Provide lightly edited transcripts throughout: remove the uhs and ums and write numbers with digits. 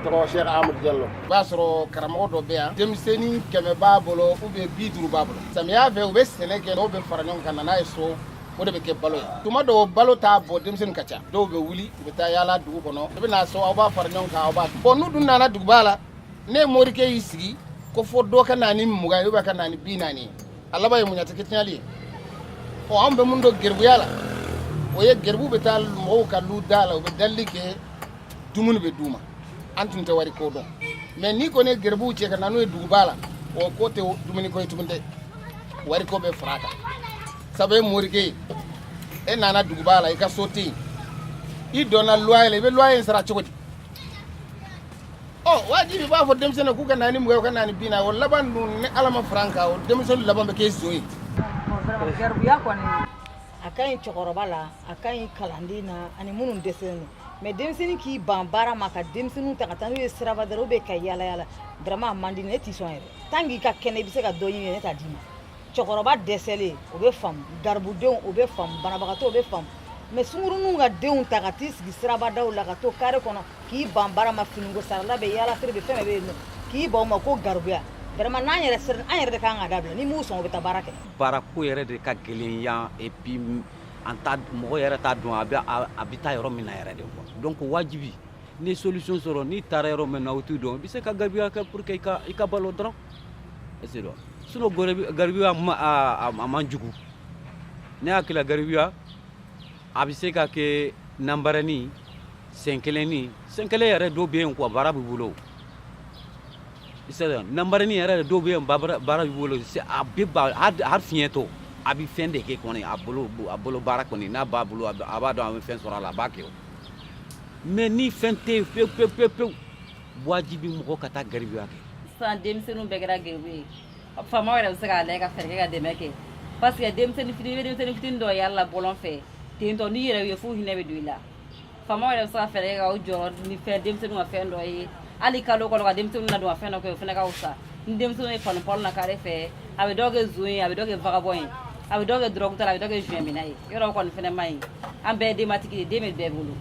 Tɔgɔ Cheikh Amadou Diallo. I b'a sɔrɔ karamɔgɔ dɔ bɛ yan, denmisɛnnin 100 b'a bolo ou bien 50 b'a bolo. Samiya fɛ, u bɛ sɛnɛ kɛ, dɔw bɛ fara ɲɔgɔn kan na n'a ye so, o de bɛ kɛ balo ye. Tuma dɔw, balo t'a bɔ, denmisɛnnin ka ca, dɔw bɛ wuli, u bɛ taa yaala dugu kɔnɔ, i bɛ na so, aw b'a fara ɲɔgɔn kan, aw b'a dun. Bon, n'u dun nana duguba la, ne ye morikɛ y'i sigi ko fo dɔ ka na ni 20 ye ou bien ka na ni 40 ye, a laban ye mun ye? A tɛ kɛ tiɲɛli ye. Ɔ, an bɛ mun dɔn geribuya la? O ye geribu bɛ taa mɔgɔw ka lu da la, u bɛ dalili kɛ, dumuni bɛ d'u ma. An tun tɛ wari ko dɔn. Mais n'i kɔni ye geribuw cɛ ka na n'u ye duguba la, o ko tɛ dumuni ko ye tuguni dɛ, wari ko bɛ fara a kan. Sabu e morikɛ ye, e nana duguba la, i ka so tɛ yen, i donna loyer la, i bɛ loyer in sara cogo di? Ɔ, wajibi i b'a fɔ denmisɛnnin k'u ka na ni 20, u ka na ni 40. O laban dun, ni Ala ma fara an kan, o denmisɛnnin laban bɛ kɛ zon ye. Garibuya kɔni, a ka ɲi cɛkɔrɔba la, a ka ɲi kalanden na ani minnu dɛsɛlen don. Mais denmisɛnnin k'i ban baara ma, ka denmisɛnninw ta ka taa n'u ye siraba da la, ka yala yala, vraiment a man di. Ne t'i sɔn yɛrɛ. Tant k'i ka kɛnɛ, i bɛ se ka dɔ ɲini, ne t'a d'i ma. Cɛkɔrɔba dɛsɛlen, o bɛ faamu, garibudenw, o bɛ faamu, banabagatɔ, o bɛ faamu. Mais sunkuruninw ka denw ta ka t'i sigi sirabadaw la, ka to carré kɔnɔ, k'i ban baara ma, finiko sarala bɛ, yaala feere bɛ, fɛn bɛɛ bɛ yen nɔ, k'i ban o ma ko garibuya, vraiment, n'an yɛrɛ sera, an yɛrɛ de kan ka dabila. Ni m'u sɔn, u bɛ taa baara kɛ. Baarako yɛrɛ de ka gɛlɛn yan. Et puis an ta mɔgɔ yɛrɛ t'a dɔn a bɛ taa yɔrɔ min na yɛrɛ de quoi. Donc wajibi, ni solution sɔrɔ, n'i taara yɔrɔ min na, o t'u dɔn, i bɛ se ka garibuya kɛ pour que i ka balo dɔrɔn. Est ce que sinon garibuya ma a man jugu. Ne hakili la, garibuya a bɛ se ka kɛ nanbarani sen kelen ni sen kelen yɛrɛ. Dɔw bɛ yen quoi, baara b'i bolo. Nanbarani yɛrɛ, dɔw bɛ yen, baara b'i bolo, a bɛ ba hali fiɲɛ a bɛ fɛn de kɛ kɔni. A bolo baara kɔni, n'a b'a bolo, a b'a dɔn a bɛ fɛn sɔrɔ a la, a b'a kɛ o. Mais ni fɛn tɛ yen pewu pewu pewu pewu, wajibi mɔgɔ ka taa garibuya kɛ. Sisan denmisɛnninw bɛɛ kɛra geribu ye. Faamaw yɛrɛ bɛ se k'a lajɛ ka fɛɛrɛ kɛ ka dɛmɛ kɛ, parce que denmisɛnnin fitinin, i bɛ denmisɛnnin fitinin dɔw yala la bɔlɔn fɛ ten tɔ, n'i yɛrɛ ye fo hinɛ bɛ don i la. Faamaw yɛrɛ bɛ se ka fɛɛrɛ kɛ k'aw jɔ ni fɛn denmisɛnninw ka fɛn dɔ ye, hali kalo kɔnɔ, ka denmisɛnninw ladon ka fɛn dɔ kɛ, o fana ka fisa. Ni denmisɛnninw ye fani pɔlɔ na carré fɛ, a bɛ dɔw kɛ zon ye, a bɛ dɔw kɛ vagabond ye, a bɛ dɔw kɛ drogue ta la, a bɛ dɔw kɛ joint minna ye. Yɔrɔ kɔni fana man ɲi. An bɛɛ ye denbatigi ye, den bɛ bɛɛ bolo.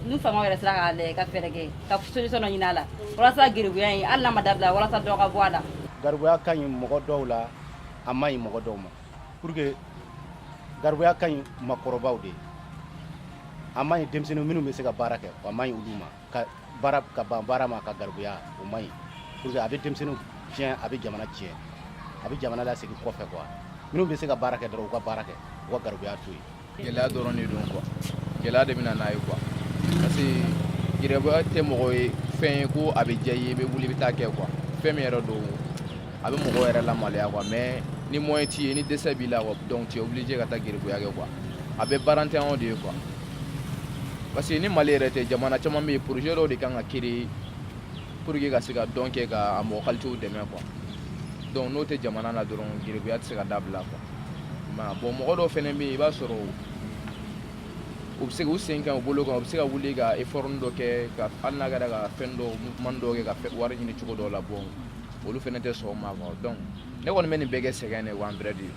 Ni faamaw yɛrɛ sera k'a lajɛ ka fɛɛrɛ kɛ ka solution dɔ ɲini a la walasa geribuya in, hali n'a ma dabila, walasa dɔ ka bɔ a la. Garibuya ka ɲi mɔgɔ dɔw la, a man ɲi mɔgɔ dɔw ma. Pour que garibuya ka ɲi makɔrɔbaw de ye, a man ɲi denmisɛnnin minnu bɛ se ka baara kɛ, a man ɲi olu ma. Ka baara, ka ban baara ma ka garibuya, o man ɲi, pour que a bɛ denmisɛnninw tiɲɛ, a bɛ jamana tiɲɛ, a bɛ jamana lasegin kɔfɛ quoi. Minnu bɛ se ka baara kɛ dɔrɔn, u ka baara kɛ, u ka garibuya to yen. Gɛlɛya dɔrɔn de don quoi, gɛlɛya de bɛ na n'a ye quoi, parce que gɛrɛbuya tɛ mɔgɔ ye fɛn ye ko a bɛ diya i ye, i bɛ wuli i bɛ taa kɛ quoi. Fɛn min yɛrɛ don, a bɛ mɔgɔ yɛrɛ lamaloya quoi. Mais ni moyen t'i ye, ni dɛsɛ b'i la quoi, donc tu es obligé ka taa gɛrɛbuya kɛ quoi. A bɛɛ baarantanyaw de ye quoi, parce que ni Mali yɛrɛ tɛ, jamana caman bɛ yen, projet dɔw de kan ka créer pour que ka se ka dɔn kɛ ka mɔgɔ qualité dɛmɛ quoi. Donc n'o tɛ jamana na dɔrɔn, gɛrɛbuya tɛ se ka dabila quoi. Ma bon, mɔgɔ dɔw fɛnɛ bɛ yen, i b'a sɔrɔ u bɛ se k'u sen kan u bolo kan, u bɛ se ka wuli ka effort dɔ kɛ, ka hali n'a kɛra ka fɛn dɔ, mouvement dɔw kɛ ka wari ɲini cogo dɔw la. Bon, olu fɛnɛ tɛ sɔn o ma quoi. Donc ne kɔni bɛ nin bɛɛ kɛ sɛgɛn de quoi, en vrai dire.